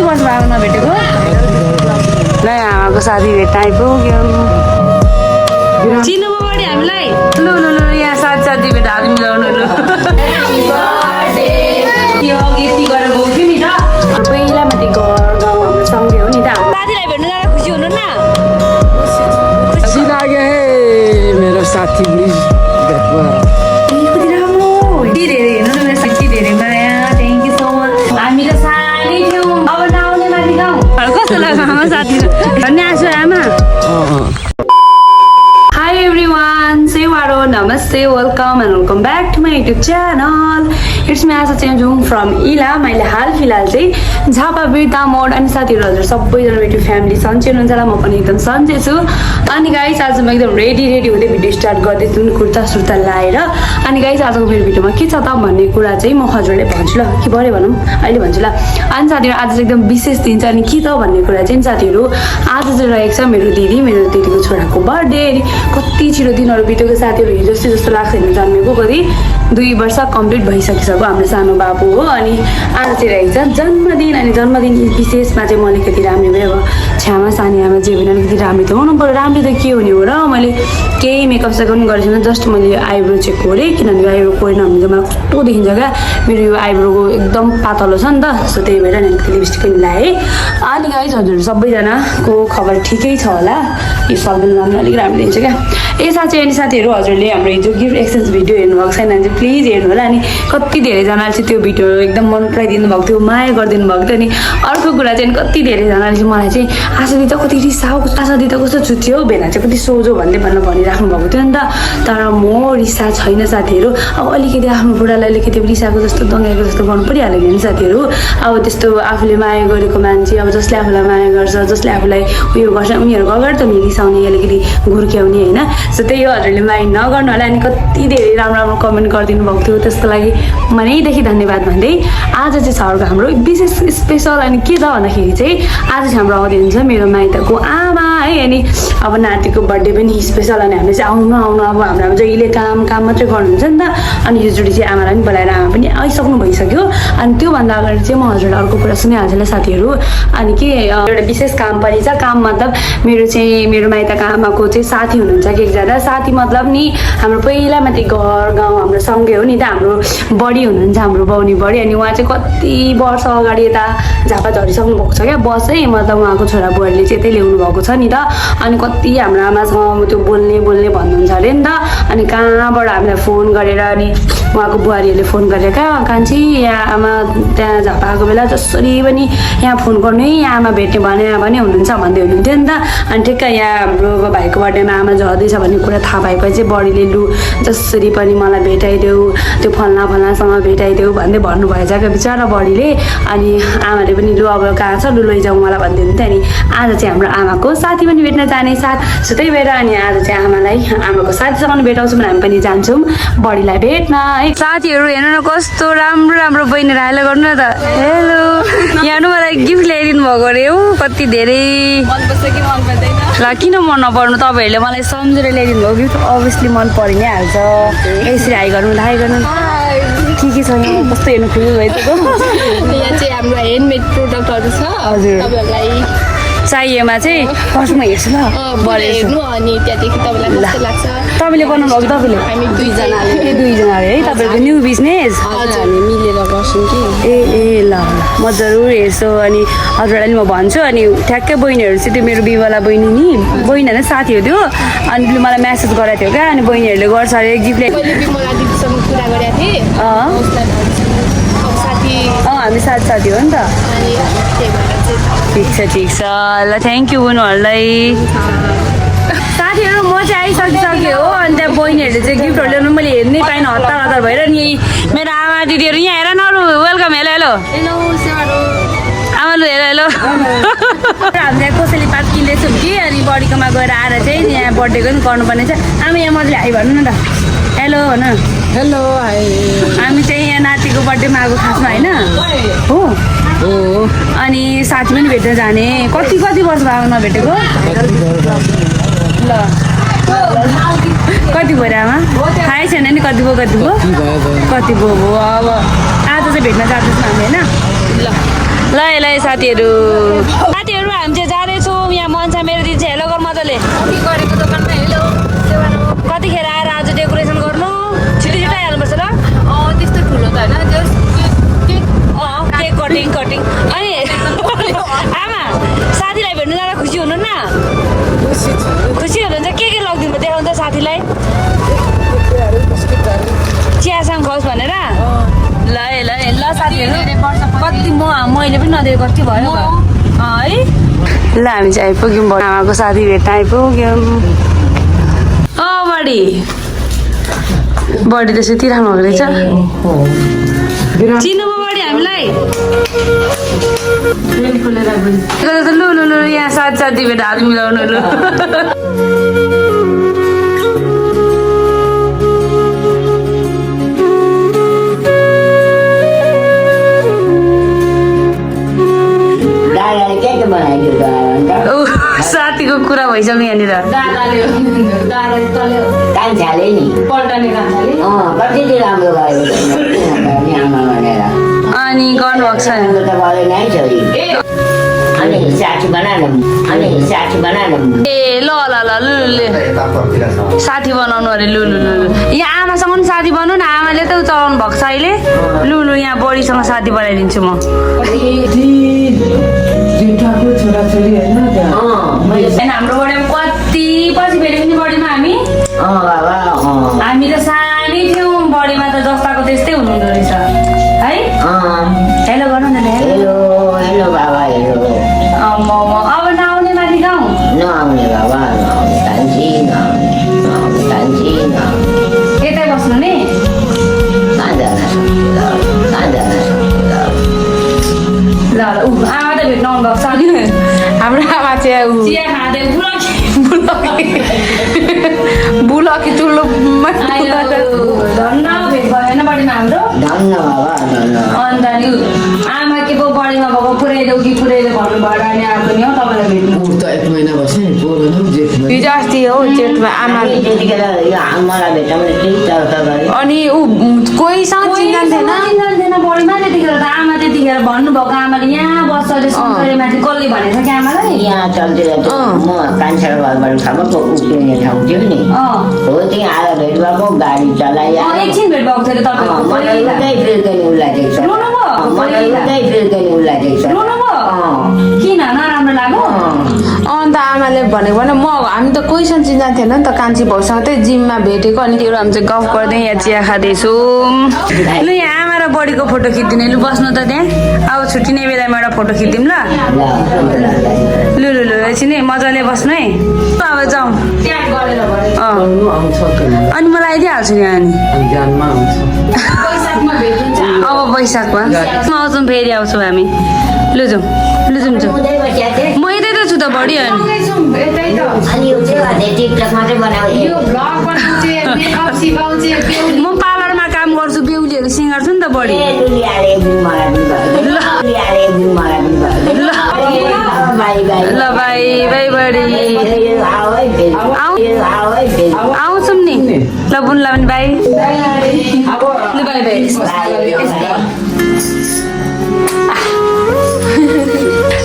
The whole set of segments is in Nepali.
वर्ष भयो नभेटेको ल आमाको साथी भेट्न आइपुग्यो चिन्नु पऱ्यो हामीलाई लु लु लु यहाँ साथी भेट हात मिलाउनु लु यति गरेर गएको थियो नि त पहिला माथि घर गाउँ हाम्रो सँगै हो नि त साथीलाई भेट्नु जाँदा खुसी हुनु न खुसी लाग्यो हे मेरो साथी please Hi everyone, Sewaro, Namaste, welcome and welcome back to my YouTube channel. It's me Asa Chenjung from Ila. मैले हाल फिलहाल चाहिँ झापा बिर्ता मोड अनि साथीहरू हजुर सबैजना मेरो फ्यामिली सन्चै हुनुहुन्छ होला म पनि एकदम सन्चै छु अनि गाइस आज म एकदम रेडी हुँदै भिडियो स्टार्ट गर्दैछु कुर्ता सुर्ता लाएर अनि गाइस आजको मेरो भिडियोमा के छ त भन्ने कुरा चाहिँ म हजुरले भन्छु ल के भरे भनौँ अहिले भन्छु ल अनि साथीहरू आज एकदम विशेष दिन छ अनि के त भन्ने कुरा चाहिँ साथीहरू आज चाहिँ रहेको छ मेरो दिदीको छोराको बर्थडे कति छिटो दिनहरू बितेको साथीहरू हिजो जस्तो लाग्छ नि जन्मेको कति 2 वर्ष कम्प्लिट भइसकिसक्यो हाम्रो सानो बाबु हो अनि आज चाहिँ रहेको छ जन्मदिन अनि जन्मदिन विशेषमा चाहिँ म अलिकति राम्रो भयो अब छ्यामा सानी आमा जे भने अलिकति राम्रो त हुनु पऱ्यो राम्रो त के हुने हो र मैले केही मेकअप सेकअप गरेको छैन जस्ट मैले आइब्रो चेक गरेँ किनभने आइब्रो कोरेन भने चाहिँ मलाई कस्तो देखिन्छ क्या मेरो यो आइब्रोको एकदम पातलो छ नि त सो त्यही भएर अलिकति लिपस्टिक पनि लगाएँ अनि गाइस हजुर सबैजनाको खबर ठिकै छ होला यो सबैजना अलिक राम्रो दिन्छ क्या ए साथीहरू हजुरले हाम्रो हिजो गिफ्ट एक्सचेन्ज भिडियो हेर्नुभएको छैन भने चाहिँ प्लिज हेर्नु होला अनि कति धेरैजनाले चाहिँ त्यो भिडियो एकदम मन पराइदिनु भएको थियो माया गरिदिनु भएको थियो अनि अर्को कुरा चाहिँ कति धेरैजनाले चाहिँ मलाई चाहिँ आशादी त कति रिसाउ आशादी त कस्तो छुट्यो भेना चाहिँ कति सोझो भनिराख्नु भएको थियो नि त तर म रिसा छैन साथीहरू अब अलिकति आफ्नो बुढालाई अलिकति रिसाएको जस्तो दङ्गाएको जस्तो गर्नु परिहाल्यो नि साथीहरू अब त्यस्तो आफूले माया गरेको मान्छे अब जसले आफूलाई माया गर्छ जसले आफूलाई उयो गर्छ उनीहरूको अगाडि त रिसाउने अलिकति घुर्क्याउने होइन सो त्यही हो हजुरले माइन्ड नगर्नु होला अनि कति धेरै राम्रो कमेन्ट गरिदिनु भएको थियो त्यसको लागि मनैदेखि धन्यवाद भन्दै आज चाहिँ छ हाम्रो विशेष स्पेसल अनि के त भन्दाखेरि चाहिँ आज चाहिँ हाम्रो आउँदै हुन्छ मेरो माइतको आमा है अनि अब नातिको बर्थडे पनि स्पेसल अनि हामीले चाहिँ आउनु अब हाम्रो जहिले काम मात्रै गर्नुहुन्छ नि त अनि योचोटि चाहिँ आमालाई पनि बोलाएर आमा पनि आइसक्नु भइसक्यो अनि त्योभन्दा अगाडि चाहिँ म हजुरलाई अर्को कुरा सुनिहाल्छु ल साथीहरू अनि के एउटा विशेष काम पनि छ काम मतलब मेरो माइतको आमाको चाहिँ साथी हुनुहुन्छ कि एकजना साथी मतलब नि हाम्रो पहिला माथि घर गाउँ हाम्रो सँगै हो नि त हाम्रो बडी हुनुहुन्छ हाम्रो बाउनी बडी अनि उहाँ चाहिँ कति वर्ष अगाडि यता झापा झरिसक्नु भएको छ क्या बस है मतलब उहाँको छोरा बुहारीले चाहिँ यतै ल्याउनु भएको छ नि त अनि कति हाम्रो आमासँग त्यो बोल्ने भन्नुहुन्छ अरे नि त अनि कहाँबाट हामीलाई फोन गरेर अनि उहाँको बुहारीहरूले फोन गरेर कहाँ कान्छी यहाँ आमा त्यहाँ झापा आएको बेला जसरी पनि यहाँ फोन गर्नु है यहाँ आमा भेट्ने भने हुनुहुन्छ भन्दै हुनुहुन्थ्यो नि त अनि ठिक्क यहाँ हाम्रो भाइको बर्थडेमा आमा झर्दैछ भन्ने कुरा थाहा भएपछि चाहिँ बडीले लु जसरी पनि मलाई भेटाइदेऊ त्यो फल्नासँग भेटाइदेऊ भन्दै भन्नुभएछ क्या बिचरा बडीले अनि आमाले पनि लु अब कहाँ छ लु लैजाउँ मलाई भन्दै हुन्थ्यो अनि आज चाहिँ हाम्रो आमाको साथी पनि भेट्न जाने साथ सो त्यही भएर अनि आज चाहिँ आमाको साथीसँग भेटाउँछौँ भने हामी पनि जान्छौँ बडीलाई भेट्न है साथीहरू हेर्नु न कस्तो राम्रो बहिनीहरू हाइला गर्नु न त हेलो यहाँ मलाई गिफ्ट ल्याइदिनु भएको अरे हौ कति धेरै ल किन मन नपर्नु तपाईँहरूले मलाई सम्झेर ल्याइदिनु भएको गिफ्ट अभियसली मन परि नै हाल्छ यसरी हाई गर्नु के छ यहाँ कस्तो हेर्नु खुसी भइसक्यो यहाँ चाहिँ हाम्रो ह्यान्डमेड प्रोडक्टहरू छ हजुर तपाईँहरूलाई चाहिएमा चाहिँ फर्स्टमा हेर्छु ल हेर्नु अनि त्यहाँदेखि तपाईँलाई कस्तो लाग्छ तपाईँले बनाउनु भएको तपाईँले हामी दुईजनाले है तपाईँहरूको न्यू बिजनेस हामी मिलेर गर्छौँ कि ए ल म जरुर हेर्छु अनि हजुरलाई म भन्छु अनि ठ्याक्कै बहिनीहरू चाहिँ त्यो मेरो बिवाला बहिनी नि बहिनीहरू साथी हो त्यो अनि मलाई म्यासेज गराएको थियो क्या अनि बहिनीहरूले गर्छ अरे गिफ्ट मलाई दिदीसँग कुरा गरेको थिएँ हामी साथी हो नि त ठिक छ ल थ्याङ्क यू उनीहरूलाई साथीहरू म चाहिँ आइसकिसकेँ हो अनि त्यहाँ बहिनीहरूले चाहिँ गिफ्टहरू ल्याउनु मैले हेर्नै पाइनँ हतार भएर नि मेरो आमा दिदीहरू यहाँ हेर न अरू वेलकम हेलो आमालु हेलो हामीले कसैले पात किन्दैछौँ कि अनि बडीकोमा गएर आएर चाहिँ यहाँ बर्थडेको पनि गर्नुपर्ने छ आमा यहाँ मजाले हाई भन्नु न त हेलो भन हेलो हाई हामी चाहिँ यहाँ नातिको बर्थडेमा आएको खासमा होइन हो अनि साथी पनि भेट्न जाने कति वर्ष भयो नभेटेको ल कति भयो आमा थाहै छैन नि कति भयो अब आज चाहिँ भेट्न जाँदैछौँ हामी होइन ल ल साथीहरू हामी चाहिँ जाँदैछौँ यहाँ मन्छा मेरो दिन चाहिँ हेलो गर मजाले कतिखेर आएर आज डेकोरेसन गर्नु छिटो छिटो आइहाल्नुपर्छ ल त्यस्तो ठुलो त होइन केक कटिङ अनि आमा साथीलाई भेट्नु जाँदा खुसी हुनुहुन्न खुसी हुनुहुन्छ के लगिदिनु भयो देखाउनु त साथीलाई चियासँग खाओस् भनेर ल साथीहरू कति मैले पनि नदिएको कति भयो है ल हामी चाहिँ आइपुग्यौँ आमाको साथी भेट्न आइपुग्यौँ बडी त सुतिराख्नु भएको रहेछ चिन्नुभयो बडी हामीलाई लु यहाँ साथी भेट हात मिलाउनु लु साथीको कुरा भइसक्यो यहाँनिर अनि गर्नुभएको छ ए ल साथी बनाउनु अरे लु यहाँ आमासँग पनि साथी बनाउनु न आमाले त चलाउनु भएको छ अहिले लु यहाँ बडीसँग साथी बनाइदिन्छु म हाम्रो बडीमा कति पछि भेट्यौँ नि बडीमा हामी त सानै थियौँ बडीमा त जस्ताको त्यस्तै हुनुहुँदो रहेछ है हेलो गर्नु न हेलो बाबा हेलो अब नआउने माथि गाउँ नआउने बाबा यतै बस्नु नि ल आमा त भेट्नु आउनु भएको छ हाम्रो आमा चाहिँ चिया खाँदै बुलकी चुल्लो धन्न भेट भएन बडीमा हाम्रो अन्त नि आमा के पो बडीमा भएको पुऱ्याइदेऊ कि पुऱ्याइदेऊ भन्नुभयो अनि आएको नि हो तपाईँलाई भेट्नु हिजो अस्ति हो जेठमा आमा अनि ऊ कोहीसँग चिन्दैन बडीमा त्यतिखेर त आमा त्यतिखेर भन्नुभएको आमाले यहाँ बस्छ अरे माथि कसले भनेको छ कि आमालाई यहाँ चल्दै म कान्छा घरबाट खाएको उक्लिने ठाउँ थियो नि हो त्यहाँ आएर भेट भएको गाडी चलाइयो एकछिन भेट भएको थियो तपाईँको मलाई फिर्कने उसलाई देख्छ किन नराम्रो लाग्यो अन्त आमाले भनेको भने हामी त कोहीसँग चिन्जान थिएन नि त कान्छी भाउसँग चाहिँ जिममा भेटेको अनि त्यो हामी चाहिँ गफ गर्दै यहाँ चिया खाँदैछौँ लु यहाँ आमा र बडीको फोटो खिचिदिने लु बस्नु त त्यहाँ अब छुट्टिने बेलामा एउटा फोटो खिचिदिउँ ल लु एकछिन है मजाले बस्नु है अब जाउँ अनि मलाई आइदिइहाल्छु नि अनि अब वैशाखमा आउँछौँ फेरि आउँछौँ हामी लु जाउँ म यतै त छु त बडी अनि म पार्लरमा काम गर्छु बेहुलीहरू सिँगार्छु नि त बडी ल बाई बडी आउँछौँ नि ल बुनला पनि बाई ल बाई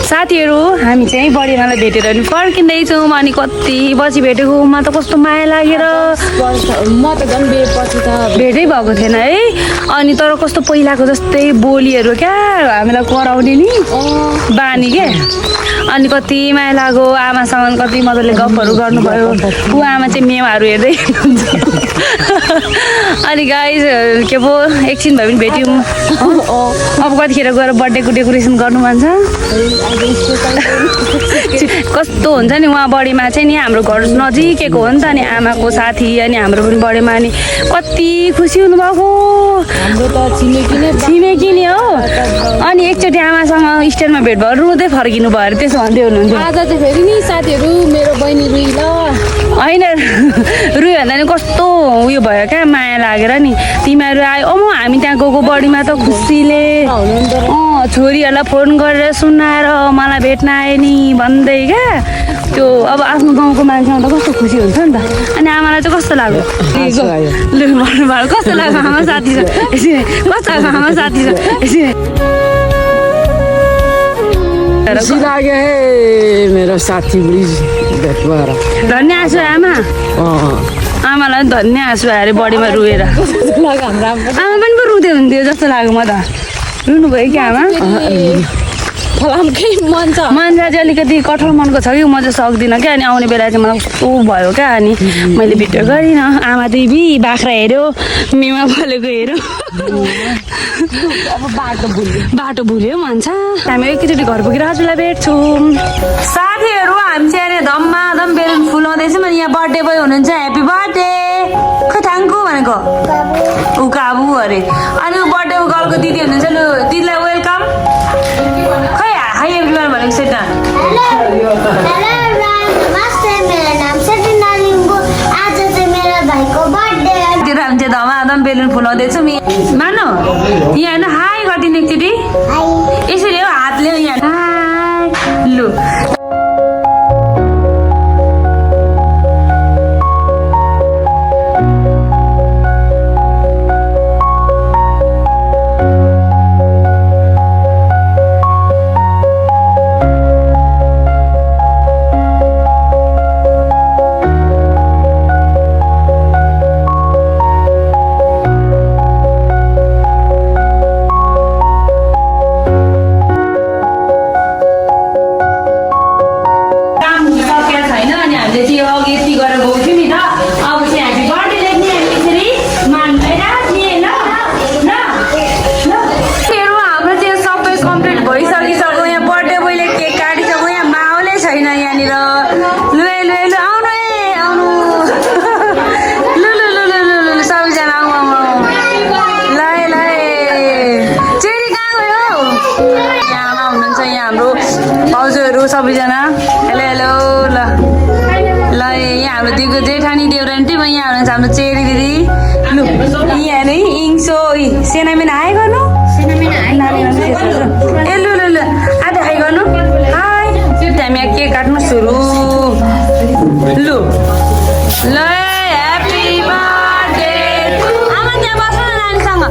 साथीहरू हामी चाहिँ बडीमालाई भेटेर नि फर्किँदैछौँ अनि कति पछि भेटेको उमा त कस्तो माया लागेर म त झन् पछि त भेटै भएको थिएन है अनि तर कस्तो पहिलाको जस्तै बोलीहरू क्या हामीलाई कराउने नि बानी के अनि कति माया लाग्यो आमासँग कति मजाले गफहरू गर्नुभयो ऊ आमा चाहिँ मेवाहरू हेर्दै अनि गाइस के पो एकछिन भए पनि भेट्यौँ अब कतिखेर गएर बर्थडेको डेकोरेसन गर्नु मन छ कस्तो हुन्छ नि उहाँ बडीमा चाहिँ नि हाम्रो घर नजिकैको हो नि त अनि आमाको साथी अनि हाम्रो पनि बडीमा अनि कति खुसी हुनुभएको हाम्रो त छिमेकी नै हो अनि एकचोटि आमासँग स्ट्यान्डमा भेट भयो रुँदै फर्किनु भयो अरे त्यसो भन्दै हुनुहुन्थ्यो आज चाहिँ फेरि नि साथीहरू मेरो बहिनी रुई ल होइन रुयो भन्दा नि कस्तो उयो भयो क्या माया लागेर नि तिमीहरू आयो हामी त्यहाँ गएको बडीमा त खुसीले छोरीहरूलाई फोन गरेर सुनाएर मलाई भेट्न आए नि भन्दै क्या त्यो अब आफ्नो गाउँको मान्छेमा त कस्तो खुसी हुन्छ नि त अनि आमालाई चाहिँ कस्तो लाग्यो लु भन्नुभयो कस्तो लाग्यो आमा साथी छ कस्तो लाग्यो आमा साथी छ खुशी लाग्यो हे मेरो साथी ब्रिज भेट भएर धन्य आँसु आमा आमालाई धन्य आँसु आयो अरे बडीमा रुएर आमा पनि पो रुँदै हुन्थ्यो जस्तो लाग्यो म त रुनु भयो कि आमा फलामकै मन छ मान्छे चाहिँ अलिकति कठोर मनको छ कि म चाहिँ सक्दिनँ क्या अनि आउने बेला चाहिँ मलाई कस्तो भयो क्या अनि मैले भिडियो गरिनँ आमा चाहिँ बाख्रा हेऱ्यो मेमा फलेको हेऱ्यो बाटो भुल्यो भन्छ हामी एकैचोटि घर पुगेर हजुरलाई भेट्छौँ साथीहरू हामी चाहिँ यहाँ धम्माधम बेलुन फुलाउँदैछौँ अनि यहाँ बर्थडे बोय हुनुहुन्छ ह्याप्पी बर्थडे खै थ्याङ्कु भनेको ऊ काबु अरे अनि ऊ बर्थडे गर्लको दिदी हुनुहुन्छ लु दिदीलाई वेलकम खै हाई एभ्रिवान भनेको सेट हेलो एभ्रिवान नमस्ते मेरो नाम सटिना लिम्बू आज चाहिँ मेरो भाइको बर्थडे त्यो हामी चाहिँ धमाधम बेलुन फुलाउँदैछौँ मानु यहाँ होइन हाई गरिदिनु एकचोटि यसरी हो हातले यहाँ हाई लु सबैजना हेलो हेलो ल ल यहाँ हाम्रो दिदीको जेठानी देउरानी म यहाँ हुनुहुन्छ हाम्रो चेरी दिदी लु यहाँ नै इङ्सो सेनामिना हाई गर्नु ए लु लु लु आज हाई गर्नु हाई हामी यहाँ केक काट्नु सुरु लु ल ह्याप्पी बर्थडे आमा त्यहाँ बस्नु न नानीसँग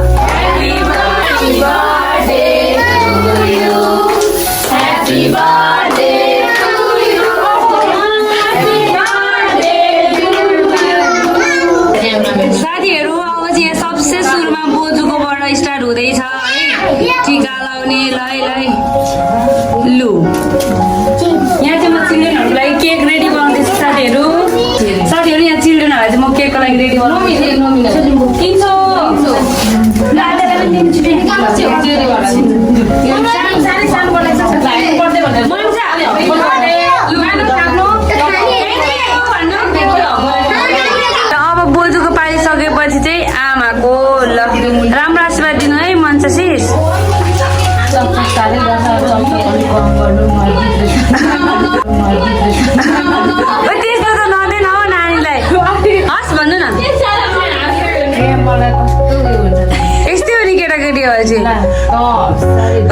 happy birthday to you happy birthday साथीहरू अब चाहिँ यहाँ सबसे सुरुमा बोजूकोबाट स्टार्ट हुँदैछ है टिका लाउने लै लु यहाँ चाहिँ म चिल्ड्रेनहरूको लागि केक रेडी बनाउँदैछु साथीहरू यहाँ चिल्ड्रेनहरूलाई चाहिँ म केकको लागि रेडी बनाउँदैछु किन्छौ अब बोजूको पाली सकेपछि चाहिँ आमाको ल राम्रो आशीर्वाद दिनु है मन्छ सिस त्यस्तो त नदिन हौ नानीलाई हस् भन्नु न यस्तै हो नि केटाकेटीहरू चाहिँ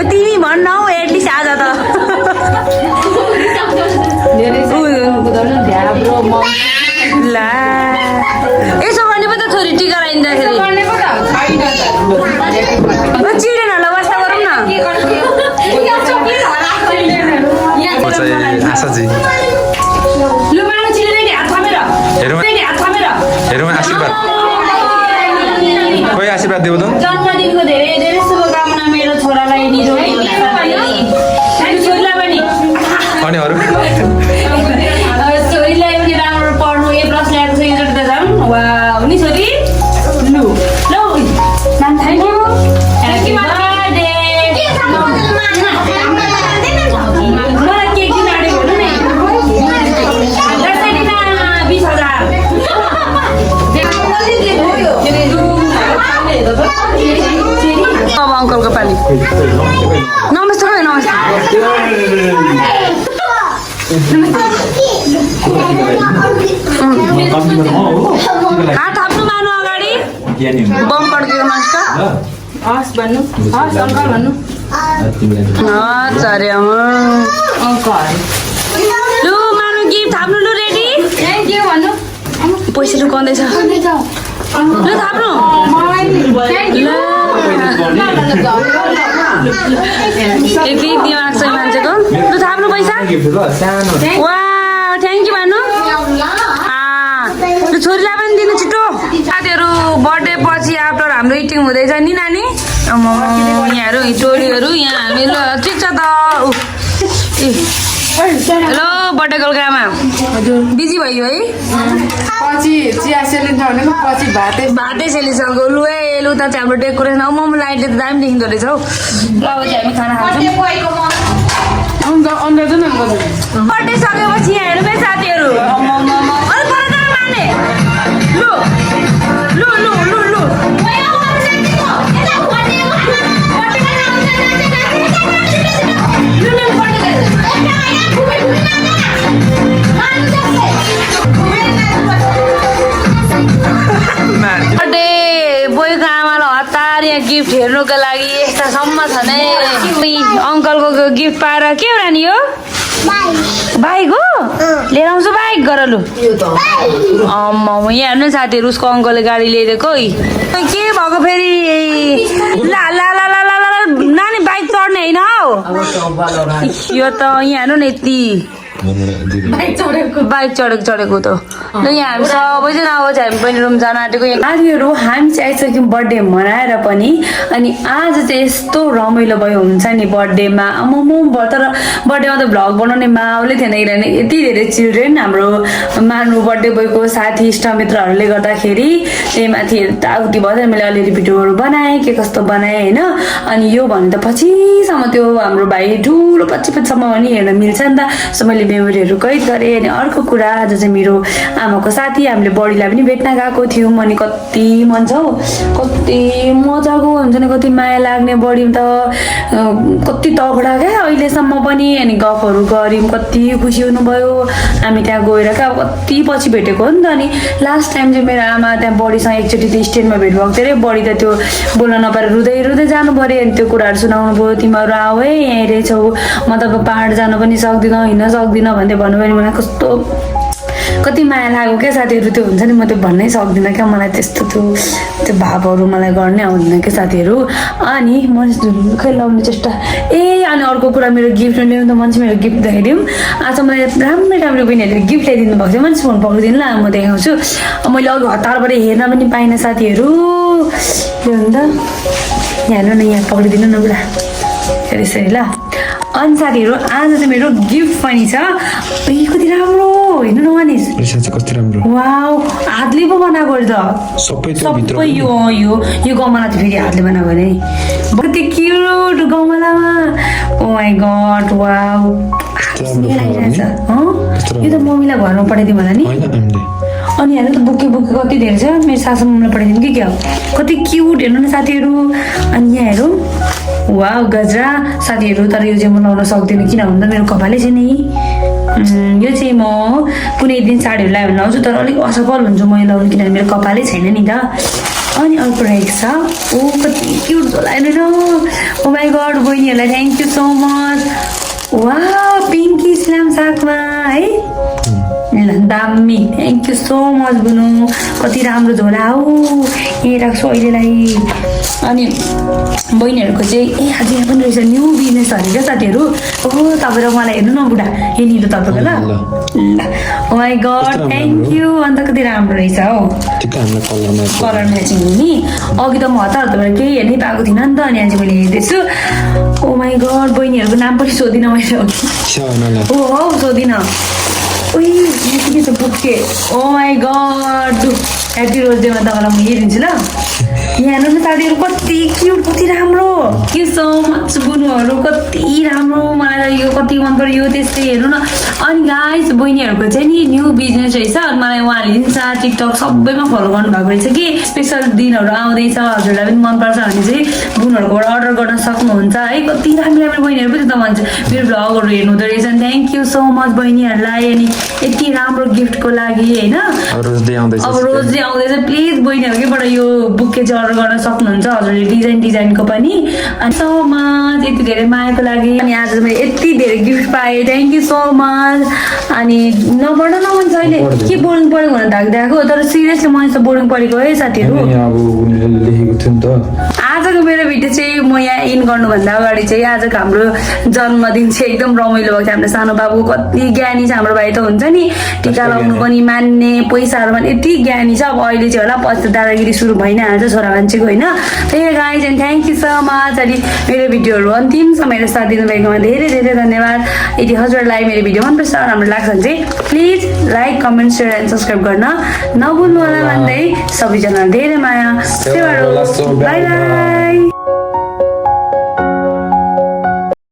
तिमी भन्न हौ एटलिस्ट आज त ला यसो गर्ने पो त छोरी टिका लगाइँदाखेरि चिल्ड्रेनहरूलाई वास्ता गरौँ न लु मानु चिल्ड्रेन हात थामेर हेरौँ आशीर्वाद खोइ आशीर्वाद देऊ त जन्मदिनको धेरै धेरै शुभकामना मेरो छोरालाई निजोडी छोरीलाई पनि अनि अरू छोरीलाई पनि राम्रो पढ्नु ए प्लस ल्याएको छ योचोटि त झन् वा हो नि छोरी लु लौ नाम थाहा नि ह्याप्पी बर्थडे मलाई केक दिन आँटेको हुनु नि 20,000 अब अङ्कलको पाली नमस्ते खै नमस्ते हात थाप्नु मानु अगाडि बम्पर दियो मान्छ हस् भन्नु हस् अङ्कल भन्नु अरे अङ्कल लु मानु गिफ्ट थाप्नु लु रेडी थ्याङ्क यू भन्नु पैसा लुकाउँदैछ लु थाप्नु एक दिमाग छ मान्छेको लु थाप्नु वा थ्याङ्क यू भन्नु त्यो छोरीलाई पनि दिनु छिटो साथीहरू बर्थडे पछि आफ्टर हाम्रो इटिङ हुँदैछ नि नानी यहाँहरू टोलीहरू यहाँ हामी ल ठिक छ त हेलो बर्थडे गोलकामा बिजी भयो है पछि चिया सेलिन्छ भने पछि भातै सेलिसक्यो लु है लु त चाहिँ हाम्रो डेकोरेसन मोमो लाइटले त दामी देखिँदो रहेछ हौ ल अब चाहिँ हामी खाना खान्छौँ बर्थडे सकेपछि यहाँ हेर्नु है साथीहरू बोयको आमालाई हतार यहाँ गिफ्ट हेर्नुको लागि यस्तासम्म छ नै अङ्कलको गिफ्ट पाएर के हो रानी हो बाइक हो लिएर आउँछु बाइक गर लु यहाँ हेर्नु साथीहरू उसको अङ्कलले गाडी ल्याइदिएको के भएको फेरि ला ला ला ला ला नानी बाइक चढ्ने होइन हौ यो त यहाँ हेर्नु न यति बाइक चढेको त ल यहाँ हामी सबैजना अब चाहिँ हामी पनि रुम जान आँटेको साथीहरू हामी चाहिँ आइसक्यौँ बर्थडे मनाएर पनि अनि आज चाहिँ यस्तो रमाइलो भयो हुन्छ नि बर्थडेमा तर बर्थडेमा त भ्लग बनाउने माहौलै थिएन किनभने यति धेरै चिल्ड्रेन हाम्रो मार्नु बर्थडे बोयको साथी इष्टमित्रहरूले गर्दाखेरि त्यही माथि यताउति भयो मैले अलिअलि भिडियोहरू बनाएँ के कस्तो बनाएँ होइन अनि यो भने त पछिसम्म त्यो हाम्रो भाइ ठुलो पछिसम्म पनि हेर्न मिल्छ नि त सो मैले मेमोरीहरू कैद गरेँ अनि अर्को कुरा आज चाहिँ मेरो आमाको साथी हामीले बडीलाई पनि भेट्न गएको थियौँ अनि कति मन छ हौ कति मजाको हुन्छ नि कति माया लाग्ने बडीमा त कति तगडा क्या अहिलेसम्म पनि अनि गफहरू गऱ्यौँ कति खुसी हुनुभयो हामी त्यहाँ गएर क्या अब कति पछि भेटेको हो नि त अनि लास्ट टाइम चाहिँ मेरो आमा त्यहाँ बडीसँग एकचोटि त्यो स्ट्यान्डमा भेट भएको थियो अरे बडी त त्यो बोल्न नपाएर रुँदै जानु पऱ्यो अनि त्यो कुराहरू सुनाउनु भयो तिमीहरू आऊ है यहीँ रहेछौ म त पाहाड जानु पनि सक्दिनँ हिँड्न सक्दिनँ भन्दै भन्नुभयो मलाई कस्तो कति माया लाग्यो क्या साथीहरू त्यो हुन्छ नि म त्यो भन्नै सक्दिनँ क्या मलाई त्यस्तो त्यो भावहरू मलाई गर्नै आउँदैन क्या साथीहरू अनि म खै लाउने चेष्टा अनि अर्को कुरा मेरो गिफ्ट ल्याउनु त मान्छे मेरो गिफ्ट देखाइदिउँ आज मलाई राम्रो बहिनीहरूले गिफ्ट ल्याइदिनु भएको थियो मान्छे फोन पक्रिदिनु ल म देखाउँछु मैले अघि हतारबाट हेर्न पनि पाइनँ साथीहरू त्यो हुन्छ यहाँ हेर्नु न यहाँ पक्रिदिनु न बुढा यसरी ल अनि साथीहरू आज चाहिँ मेरो गिफ्ट पनि छ कति राम्रो हेर्नु न मानिस कति राम्रो वाउ हातले पो बनाएको त सबै यो गमला त फेरि हातले बनाएको नि कति क्युट गमलामा ओ माई गड वाउ यो त मम्मीलाई घरमा पठाइदिउँ होला नि अनि हेर्नु त बुके कति धेरै छ मेरो सासु मम्मीलाई पठाइदिउँ कि क्या कति क्युट हेर्नु न साथीहरू अनि यहाँ हेरौँ वाउ गजरा साथीहरू तर यो चाहिँ म लाउन सक्दिनँ किन भन्दा मेरो कपालै छ नि यो चाहिँ म कुनै दिन साडीहरू लगायो भने लाउँछु तर अलिक असफल हुन्छु म लाउनु किनभने मेरो कपालै छैन नि त अनि अर्को रहेको छ ओ कति क्युट होला हेर्नु न ओ माई गड बहिनीहरूलाई थ्याङ्क यू सो मच वा पिङ्की इस्लाम सागमा है ल दामी थ्याङ्क यू सो मच बुनु कति राम्रो झोला हौ यहीँ राख्छु अहिलेलाई अनि बहिनीहरूको चाहिँ आज यहाँ पनि रहेछ न्यू बिजनेस अरे क्या साथीहरू ओहो तपाईँ र मलाई हेर्नु न बुढा यहाँनिर तपाईँको ल ओ माई गड थ्याङ्क यू अन्त कति राम्रो रहेछ हौ कलर म्याचिङ हुने अघि त म हतारबाट केही हेर्नै पाएको थिइनँ नि त अनि आज मैले हेर्दैछु ओ माई गड बहिनीहरूको नाम पनि सोधिनँ मैले हो सोधिनँ उही के छ bouquet oh my god happy rose डेमा तपाईँलाई म हेरिदिन्छु ल यहाँ हेर्नु न साथीहरू कति क्युट कति राम्रो के सो मच बुनुहरू कति राम्रो मलाई यो कति मन पर्यो यो त्यस्तै हेर्नु न अनि गाइस बहिनीहरूको चाहिँ नि न्यू बिजनेस रहेछ अनि मलाई उहाँले इन्स्टा टिकटक सबैमा फलो गर्नुभएको रहेछ कि स्पेसल दिनहरू आउँदैछ हजुरलाई पनि मनपर्छ भने चाहिँ बुनहरूकोबाट अर्डर गर्न सक्नुहुन्छ है कति राम्रो बहिनीहरू पनि त भन्छ मेरो भ्लगहरू हेर्नु हुँदो रहेछ थ्याङ्क यू सो मच बहिनीहरूलाई अनि यति राम्रो गिफ्टको लागि होइन अब रोज डे आउँदैछ प्लिज बहिनीहरूकैबाट यो बुके चाहिँ अर्डर गर्न सक्नुहुन्छ हजुरले डिजाइनको पनि अनि सो मच यति धेरै मायाको लागि अनि आज मैले यति धेरै गिफ्ट पाएँ थ्याङ्क यू सो मच अनि नपढ्न नभन्छ अहिले के बोर्डिङ पढेको भनेर धागिदिएको तर सिरियसली मैले त बोर्डिङ पढेको है साथीहरू आजको मेरो भिडियो चाहिँ म यहाँ इन गर्नुभन्दा अगाडि चाहिँ आजको हाम्रो जन्मदिन चाहिँ एकदम रमाइलो भएको थियो। हाम्रो सानो बाबु कति ज्ञानी छ हाम्रो भाइ त हुन्छ नि, टिका लाउनु पनि मान्ने, पैसाहरू पनि यति ज्ञानी छ। अब अहिले चाहिँ होला पछि दादागिरी सुरु भइ नै हाल्छ छोरा मान्छेको होइन। त्यही guys and thank you so much. अनि मेरो भिडियोहरू अन्तिमसम्म मेरो साथ दिनुभएकोमा धेरै धेरै धन्यवाद। यदि हजुरलाई मेरो भिडियो मनपर्छ राम्रो लाग्छ भने चाहिँ please like comment share and subscribe गर्न नभुल्नु होला भन्दै सबैजना धेरै माया। By by.